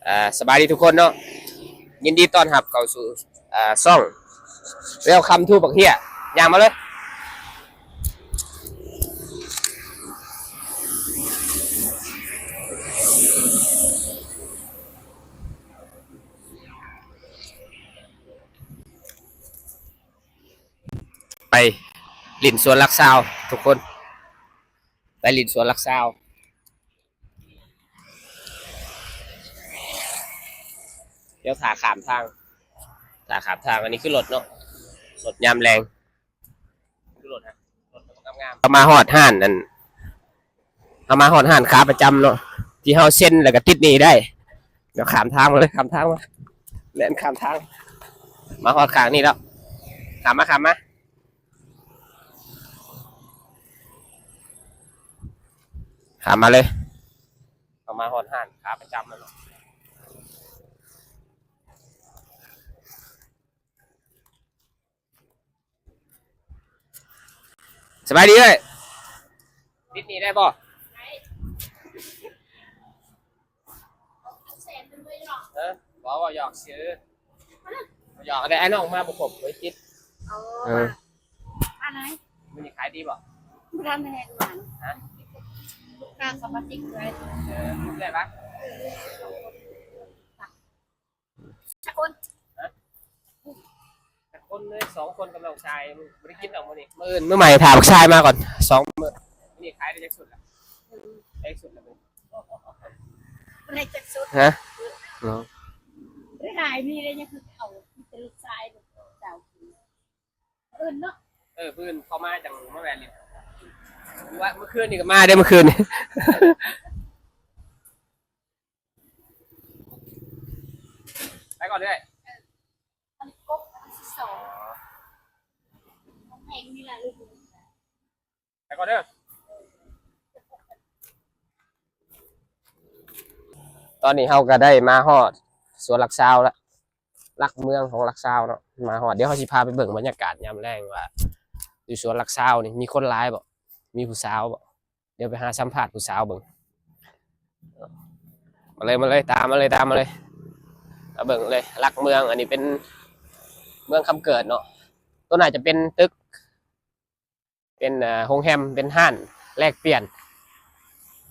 ອ່າ ສະບາຍດີທຸກຄົນເນາະ, ຍິນດີຕ້ອນຮັບເຂົ້າສູ່ ອ່າ ຊ່ອງ Welcome to ບັກເຮຍ. ຍ່າງມາເລີຍ. ໄປຫຼິ້ນສວນຫຼັກຊາວທຸກຄົນ, ໄປຫຼິ້ນສວນຫຼັກຊາວ. ດຽວຖ້າຂ້າມທາງ, ຖ້າຂ້າມທາງ. ອັນນີ້ຄືລົດເນາະ, ລົດຍາມແລງ ຄືລົດ ລົດງາມໆ. ເຮົາມາຮອດຮ້ານນັ້ນ, ເຮົາມາຮອດຮ້ານຂາປະຈຳເນາະ ທີ່ເຮົາເຊັນແລ້ວກໍຕິດໜີ້ໄດ້. ດຽວຂ້າມທາງມາເລີຍ, ຂ້າມທາງມາ, ແລ່ນຂ້າມທາງ ມາຮອດຂ້າງນີ້ແລ້ວ. ຂ້າມມາ, ຂ້າມມາ. ຂ້າມມາເລີຍ, ເຮົາມາຮອດຮ້ານຂາປະຈຳແລ້ວເນາະ. ສະບາຍດີເອີຍ, ຕິດໜີ້ໄດ້ບໍ່? ເອີ ບໍ່ ເວົ້າຫຍອກຊື່, ຫຍອກໄດ້. ອ້າຍນ້ອງມາບໍ່ຄົບ, ບໍ່ໄດ້ຕິດ. ເອີ ເອີ ມາໄດ໋? ມື້ນີ້ຂາຍດີບໍ່? ບໍ່ທັນໄດ້ເຮັດຫຍັງ. ຮະ? ລູກຄ້າເຂົ້າມາຕິດເລີຍ. ເອີ ເລື້ອຍປະ? ຈັກຄົນ? ຮະ? ຈັກຄົນເລີຍ? ສອງຄົນກັບນ້ອງຊາຍ. ບໍ່ໄດ້ກິນດອກມື້ນີ້, ມື້ອື່ນມື້ໃໝ່ ຖ້າບັກຊາຍມາກ່ອນສອງມື້. ນີ້ຂາຍໄດ້ຈັກຊຸດລະ? ໄດ້ຊຸດລະ? ບໍ່ໄດ້ຈັກຊຸດ. ຮະ? ບໍ່ໄດ້ຂາຍ. ມີໄດ້ຍັງຄືເກົ່າ, ມີແຕ່ລູກຊາຍ ລູກສາວກິນ. ອື່ນເນາະ. ເອີ ມື້ອື່ນເຂົ້າມາຈັ່ງມາແວ່ຫຼິ້ນ. ວ່າມື້ຄືນນີ້ກໍມາເດ້, ມື້ຄືນນີ້. ໄປກ່ອນເດີ້. ເອີ ອັນນີ້ກົບອັນທີສອງ. ຂອງແພງນີ້ລະລູກ. ໄປກ່ອນເດີ້. ຕອນນີ້ເຮົາກໍໄດ້ມາຮອດສວນຫຼັກຊາວລະ, ຫຼັກເມືອງຂອງຫຼັກຊາວເນາະ. ມາຮອດ, ດຽວເຮົາຊິພາໄປເບິ່ງບັນຍາກາດຍາມແລງວ່າ ຢູ່ສວນຫຼັກຊາວນີ້ມີຄົນຫຼາຍບໍ່, ມີຜູ້ສາວບໍ່. ດຽວໄປຫາສຳພາດຜູ້ສາວເບິ່ງ. ມາເລີຍ, ມາເລີຍ, ຕາມມາເລີຍ, ຕາມມາເລີຍ. ມາເບິ່ງເລີຍ ຫຼັກເມືອງ. ອັນນີ້ເປັນເມືອງຄຳເກີດເນາະ. ຕົວໜ້າຈະເປັນຕຶກ ເປັນ ເອີ ໂຮງແຮມ, ເປັນຮ້ານແລກປ່ຽນ,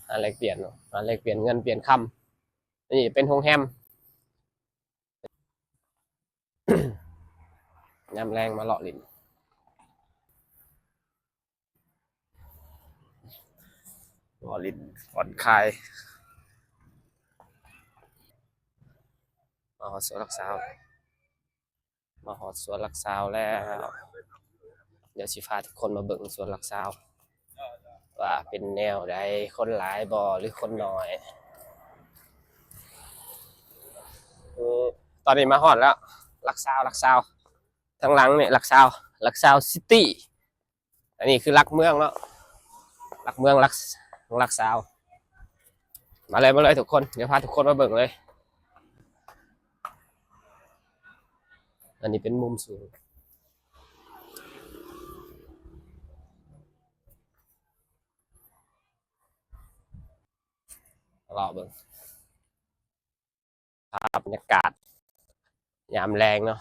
ຮ້ານແລກປ່ຽນເນາະ, ຮ້ານແລກປ່ຽນເງິນປ່ຽນຄຳ. ອັນນີ້ເປັນໂຮງແຮມ. ຍາມແລງມາເລາະຫຼິ້ນ, ເລາະຫຼິ້ນຜ່ອນຄາຍ. ມາຮອດສວນຫຼັກຊາວ. ມາຮອດສວນຫຼັກຊາວແລ້ວ. ດຽວຊິພາທຸກຄົນມາເບິ່ງສວນຫຼັກຊາວ ວ່າເປັນແນວໃດ, ຄົນຫຼາຍບໍ່ ຫຼືຄົນໜ້ອຍ. ເອີ ຕອນນີ້ມາຮອດແລ້ວ ຫຼັກຊາວ, ຫຼັກຊາວ. ທາງຫຼັງນີ້ຫຼັກຊາວ, ຫຼັກຊາວຊິຕີ. ອັນນີ້ຄືຫຼັກເມືອງເນາະ, ຫຼັກເມືອງ ຫຼັກ ຫຼັກຊາວ. ມາເລີຍ, ມາເລີຍທຸກຄົນ, ດຽວພາທຸກຄົນມາເບິ່ງເລີຍ. ອັນນີ້ເປັນມຸມສູງ, ເລາະເບິ່ງ. ພາບບັນຍາກາດຍາມແລງເນາະ.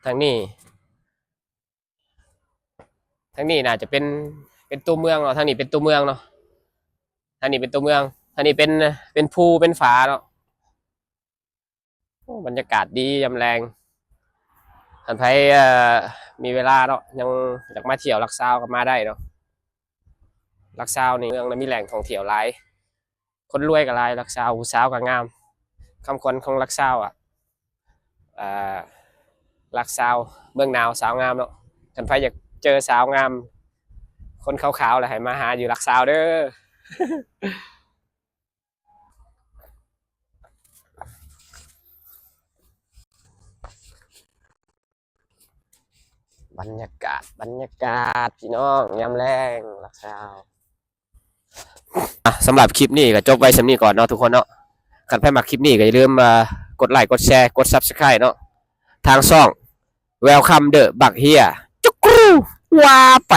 ທາງນີ້, ທາງນີ້ໜ້າຈະເປັນ, ເປັນຕົວເມືອງເນາະ, ທາງນີ້ເປັນຕົວເມືອງເນາະ, ທາງນີ້ເປັນຕົວເມືອງ, ທາງນີ້ເປັນ, ເປັນພູເປັນຜາເນາະ. ໂອ້ ບັນຍາກາດດີຍາມແລງ. ຄັນໃຜ ເອີ ມີເວລາເນາະ, ຍັງຢາກມາທ່ຽວຫຼັກຊາວກໍມາໄດ້ເນາະ. ຫຼັກຊາວນີ້ເມືອງນະມີແຫຼ່ງທ່ອງທ່ຽວຫຼາຍ, ຄົນລວຍກໍຫຼາຍຫຼັກຊາວ, ຜູ້ສາວກໍງາມ. ຄຳຂວັນຂອງຫຼັກຊາວອະ ອ່າ ຫຼັກຊາວເມືອງໜາວສາວງາມເນາະ. ຄັນໃຜຢາກເຈີສາວງາມ ຄົນຂາວໆ ລະໃຫ້ມາຫາຢູ່ຫຼັກຊາວເດີ້. ບັນຍາກາດ, ບັນຍາກາດ ພີ່ນ້ອງ ຍາມແລງ ຫຼັກຊາວ. ອ່ະ ສຳລັບຄລິບນີ້ກໍຈົບໄວ້ສ່ຳນີ້ກ່ອນເນາະທຸກຄົນເນາະ. ຄັນໃຜມັກຄລິບນີ້ກໍຢ່າລືມ ອ່າ ກົດໄລ ກົດແຊ ກົດ Subscribe ເນາະ ທາງຊ່ອງ Welcome the ບັກເຮຍ ຈຸກຣູ ວ່າໄປ.